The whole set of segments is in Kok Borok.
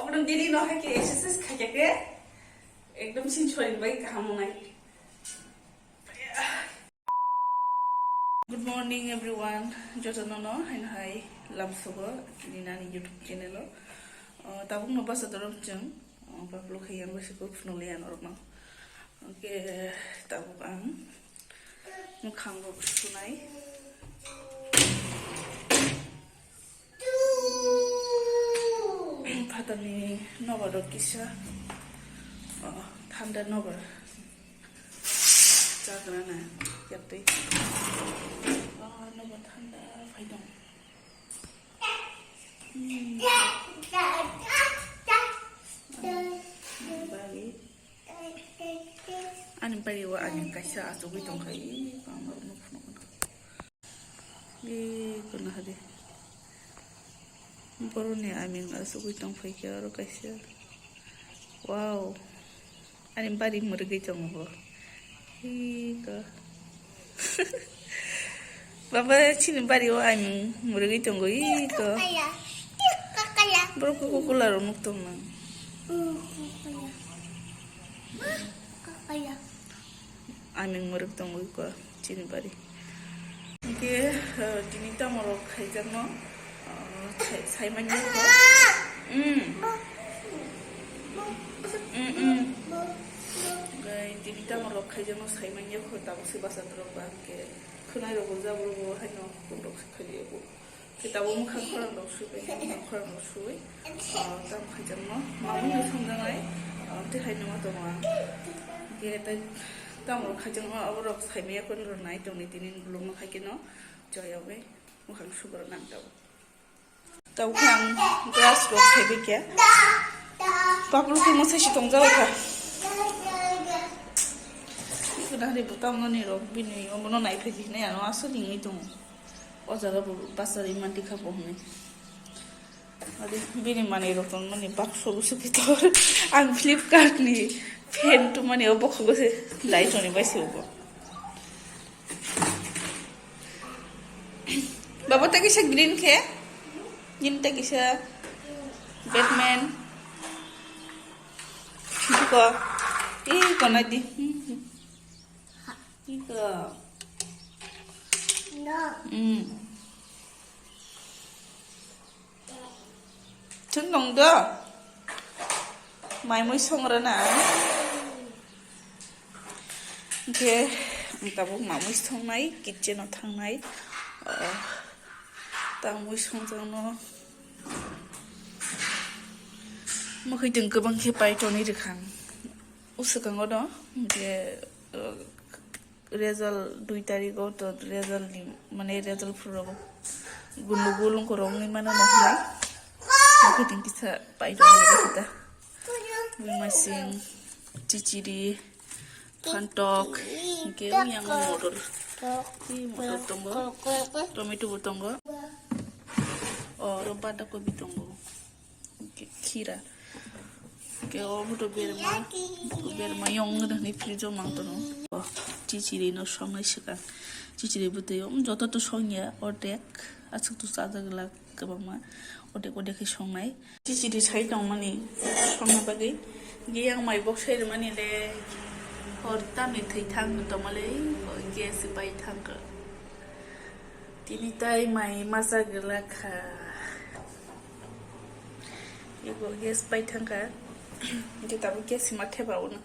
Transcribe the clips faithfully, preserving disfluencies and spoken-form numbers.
Daily no hai khe exercise khai khe ekdom sin sorin bai kaham wngnai. Good morning everyone, joto no no haino hai lamsogo nini ani YouTube channel o. Uh, tabuk no basa dorok chwng, uh, baplo khai yang basi kok phunuk le yang norok no. Okay, tabuk ang mukhang rok sunai. Phatarni nobar rok kisa, oh, thanda nobar chagra na yaptwi. Oh, nobar thanda phai tong. Hmm. Bari. Ani bari o ani kaisa achugwi tongkha, ih, bangma rok nukho nukho. Ih, kono hade. Boroni aming achugwi tongphaikhe oro kaisa. Wow. Ani bari mwrwgwi tongo bo. Ih, ko. Baba, chini bari o aming mwrwgwi tongo, ih, ko. Borok kukula rok nuk tong nang. Aming mwrwk tongo iko chini bari. Hingke, eh, tini tamo rok khaijakno, eh, sai-, saimanya ko. Mm. Mm, mm. Hingke tini tamo rok khaijakno saimanya ko, tabuk se basa dorok ba hingke khwnai rok bo jabra bo haino kun rok se khaiya bo. Khe tabuk mwkhang khorang rok sui pai khe, mwkhang khorang rok sui, ah, tam khaijakno mamui no songjaknai, ah, tei hai numa tongo ang. Khe tei tamo rok khaijakno abo rok saimaya khe rw nai tongni tini vlog no hai khe no joya bai mwkhang subrwk nang tabuk. Tabuk khe ang brush rok saibai khe paplo khe mwsai si tongjago kha. Iko na hari bo tamoni rok bini omono naiphai di hinui ano aswk ringwi tongo. O jaga bo bachari manti kha bo hwnwi. Adi bini manwi rok tongmani bakso bo suki tor. Ang Flipkart ni pant tumani o bokhogo se dai toni bai se bo. Baba ta kisa green khe? Nini ta kisa Batman. Iko. Iko na di. Iko. Hmm. Chwng nung do? Mai mui song rwna? Hingke ang tabuk mamui songnai, kitchen o thangnai. Oh, ta mui songjakno. Mwkhwtwng kwbang khe pai tonwi rwkha ang. O swkango no, hingke, uh, result dui tarikh o to result ni, mane result phuru gundugul wngkha rok wngwi mano no hinwi. Mwkhwtwng kisa pai tongo kita. Buimasing, chichiri, phantok, hingke yang motor. Motor tongo, tomato bo tongo. O, oro bada kobi tongo. Hingke khira. Hingke obo to berma, berma yong wngkha hwnwi fridge o mang tono. Chichiri no songnai swkang. Chichiri bwtwi o, um, joto to songya, ordek. Aswk to chajak glak kwbangma. Ordek, ordek khe songnai. Chichiri sai tongmani songna bagwi. Hingke yang mai bok sai rwmani le hor tamni thwi thang tongmale, gas bai thangkha. Tini tai mai masa glak kha. Ego gas pai thangkha. Hingke tabuk gas ma theba uno.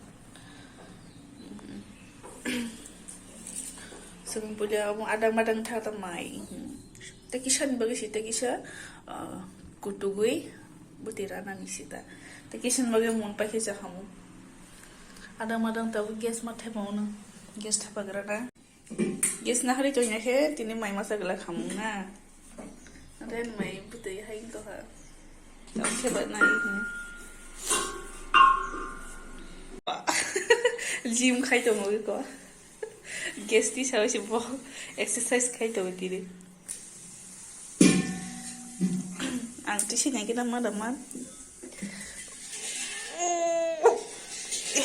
Swkang puila omo adang madang thata mai. Tei kisa ni bagwi si, tei kisa, ah, kutugwi bwtwi rana ni sita. Tei kisa ni bagwi mun paikhe cha hamu. Adang madang tabuk gas ma theba uno. Gas theba grana. Gas na hari choi na khe tini mai masa glak hamung na. Ren mai bwtwi hai to ha. Tam khe ba nai hini. Gym khai tongo ko. Gas ti sawi se bo exercise khai tongo tini. Ang tisi nai khe na ma da ma.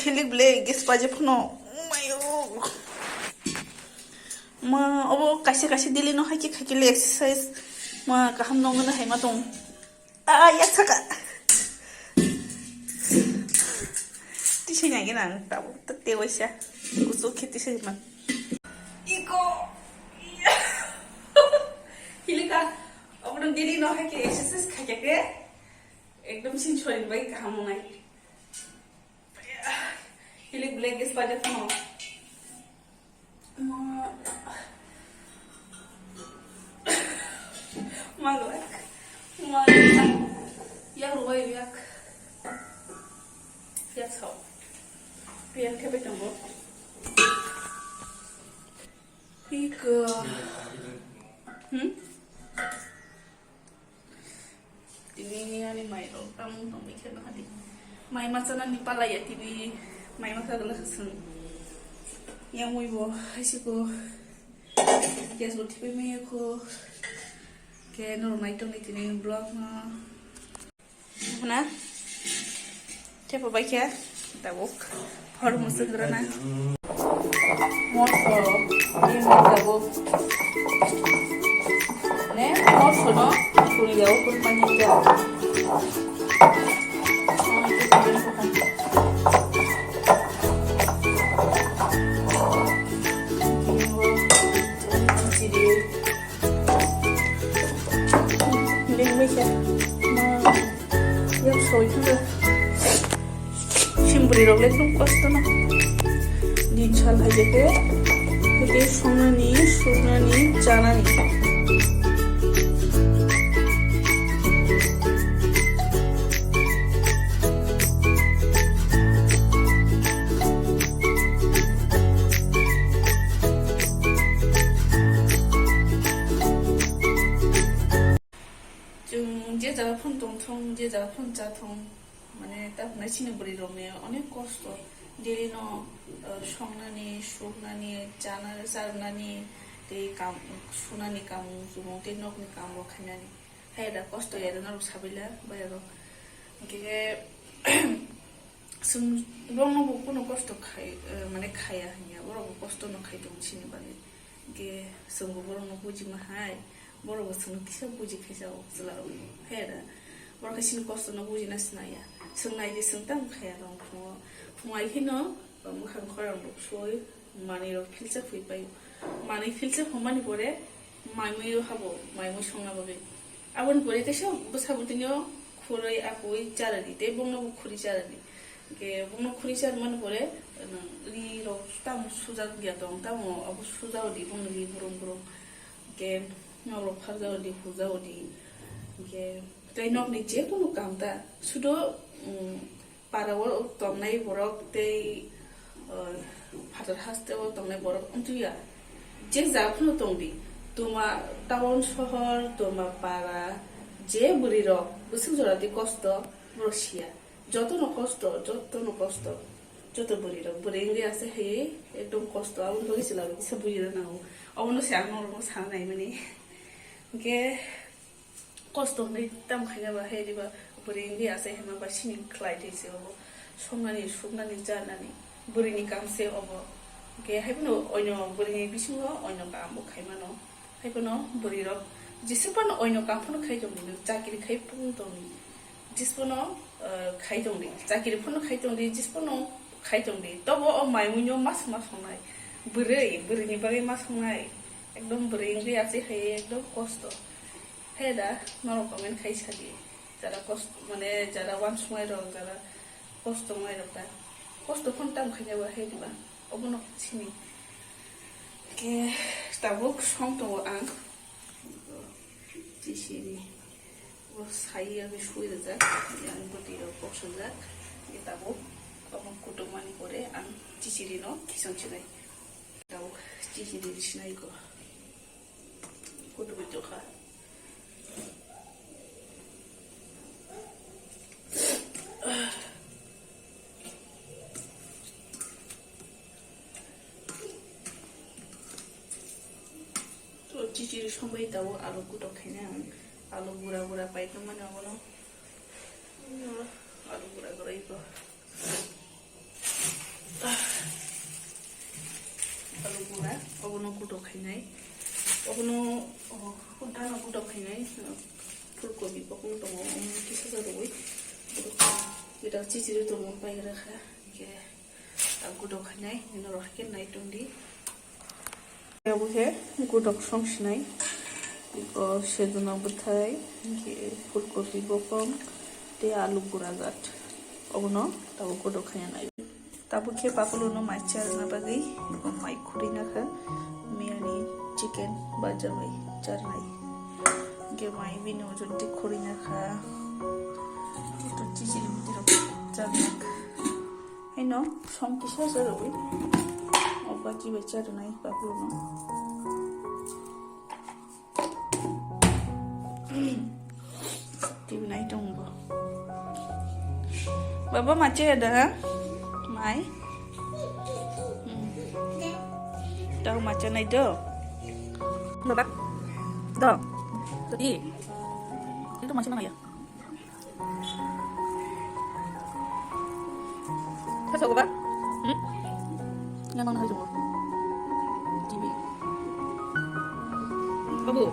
Hilik ble gas paje phano. Mayo. Ma, obo kaisa kaisa daily no hai khe khai khe le exercise. Ma, kaham nong na hai ma tong. Ah, yak saka. Nang tabuk to tewaisa. Kuchuk khe tisa man. Iko. Hilika. Obono daily no hai khe exercise khai khe ekdom sin sorin bai kaham wngnai. Hilik black is bajak no. Ma-, maglak. Maglak. Yak rwbai yak. Yak sao. Piang khe bai tongo. Pika. Hmm? Tini ani mai rok tamung tongwi khe nahadi. Mai masa nani palai ya tini mai masa dala khasung. Yang mui bo haisi ko gas bo thipai maya ko. Ke nor nai tong ni tini vlog no. Buna. Tepo bai khe tabuk hor musuk rana. Morso, ini tabuk. Ne, morso no, kuliah ukur panjang dia. Lengmisa. Yang soi juga. Simbri rok le tum kosto no. Din sal hai jete. Hete songnani, suknani, chanani. Chwng je jaga phano tongthung, je jaga phano chathung, mane, tabuknai chini bwrwi rokni onek kosto. Daily no, uh, songnani, suknani, chana, charwnani, tei kam, sunani kamung chumung, tei nokni kam rok khainani. Hai da kosto ya da norok sabaila, bai rok. Hingke, Chwng borokno bo kunu kosto khai, eh, mane khaya hinya, borok bo kosto no khai tongo chini bagwi. Hingke chwng bo borokno bujima hai, borok bo chwngno kisa buji khaisa o chwla rok. Heda borok khe chini kosto no bujina sinaya. Chwng nai di chwng tamo khaya tong phungo, phungo ai kheno, eh, mwkhang khorang rok soi. Manwi rok philsa phoi pai. Manwi philsa phomani pore maimui o habo, maimui songna bagwi. Aboni pore teisa bwsa bwtwino khurui akui charadi, tei bongno bo khuri charadi. Hingke bongno khuri charmani pore, nwng ri rok tamo sujak ya tong, tamo abo suja odi bongni ri burum burum. Hingke nok rok pharja odi, huja odi. Hingke tei nokni jekunu kam ta sudo, um, Para o tongnai borok tei, uh, phatar haste o tongnai borok wngtwi ya. Je ja phano tong di, tuma town sohor, tuma para, je bwrwi rok bwswk jora di kosto, borok siya. Joto no kosto, joto no kosto, joto bwrwi rok. Bwrwi wngwi ase hai ekdom kosto, aboni bagwi chwla rok kisa buji rw nango. Obono se ang norok no sana nai mani. Hingke, Kosto hwnwi tamo khaina ba, hai diba bwrwi wngwi achai hwnma ba sining khlai twi se obo. Songnani, suknani, charnani bwrwini kam se obo. Hwnkhe hai phano oino bwrwini bisingo oino kam bo khai mano. Hai phano bwrwi rok jesa phano oino kam phano khai tongdi, nwng chakri khai phano tongdi. Jesa phano, eh, khai tongdi, chakri phano khai tongdi, jesa phano khai tongdi. Tobo o mai muino mas mas songnai. Bwrwi, bwrwini bagwi mas songnai. Ekdom bwrwi wngwi achai hai ekdom kosto. He da, norok comment khai sadi. Jara kosto, mane jara wansuknai rok, jara kosto wngnai rok da. Kosto phano tamo khaina ba he diba. Obono sini. Ke tabuk song tongo ang. Chisiri. Bo sai ya be sui rajak. Yang boti rok kok sujak. Ke tabuk obo kutuk mani pore ang chisiri no khisong sinai. Tabuk chisiri sinai ko. Kutuk tokha. To chichiri songbai tabuk alu kutok khaina ang alu gura gura pai tongmani obono. Alu gura gura iko. Alu gura, obono kutok khainai. Obono, oh, hudano kutok khainai. Phulkobi bo kung tongo, omo kisa sa rwui. Ita chichiri tongo, pai rakha. Hingke, Gudok khainai, norok khe nai tongdi. Abo khe gudok song sinai. Iko sejna bwthai, hinkhe phulkopi bokhong, tei alu guragat. Obono tabuk gudok khaina nai. Tabuk khe papuluno mai charwna bagwi iko mai khurina kha. Miyani chicken bajar bai charnai. Hinkhe mai bini ojon tei khurina kha. Ito chichiri mutirok charna kha. Haino song kisa se rwui. Oba kibai cha rwnai papuru no. T V nai tong bo. Baba macha ya da ha? Mai. Hmm. Tau macha nai do. Baba. Do. Tadi. Itu macha nai ya? Kasa ko ba? Hmm? Yang mana hari semua? T V. Babu.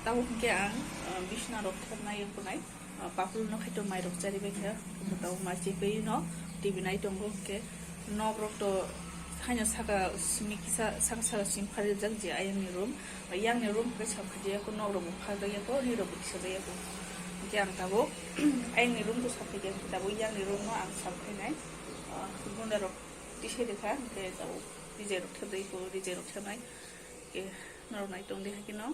Tahu ke ang, eh, bisna rok thernai yang punai. Ah, papulno khaito mairok charibai kha, tao ma chipei no T V nai tongo, hwnkhe nokrok to haino saka simi kisa, saka saka simi pharijak je ayangni room, ayangni room khe sap khajiya kho, nokrok bo phajak ya kho, nirok bo kisa jak ya kho. Hwnkhe ang tabuk ayangni room to sap khajiya, hwnkhe tabuk yangni room no ang sap khainai. Ah, gunda rok tisai rikha, hwnkhe tabuk rijai rok thebri kho, rijai rok thebnai. Hwnkhe norok nai tong di hai kheno.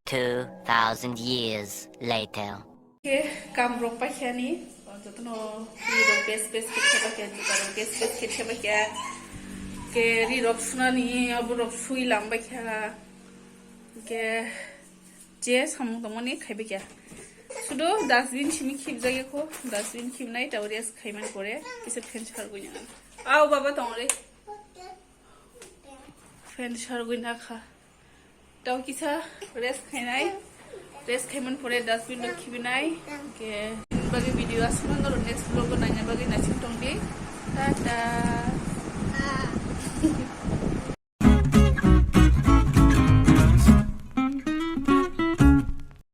Two thousand years later. Ke kam rok paikha ni, jotono ri rok bes bes khe theba khe, juta rok bes bes khe theba khe, ke ri rok sunani, abo rok sui lam bai kha, ke je samung tongmani khaibai kha. Sudo dustbin simi khibjak ya kho, dustbin khibnai tabo rest khaimani pore kisa fan sargwi na. Au baba tong re. Fan sargwi na kha. Tau kisa rest khainai. Rest khaiman pore dustbin rok khibinai. Ke bagwi video aswk no next vlog o naina bagwi naising tong di. Tata.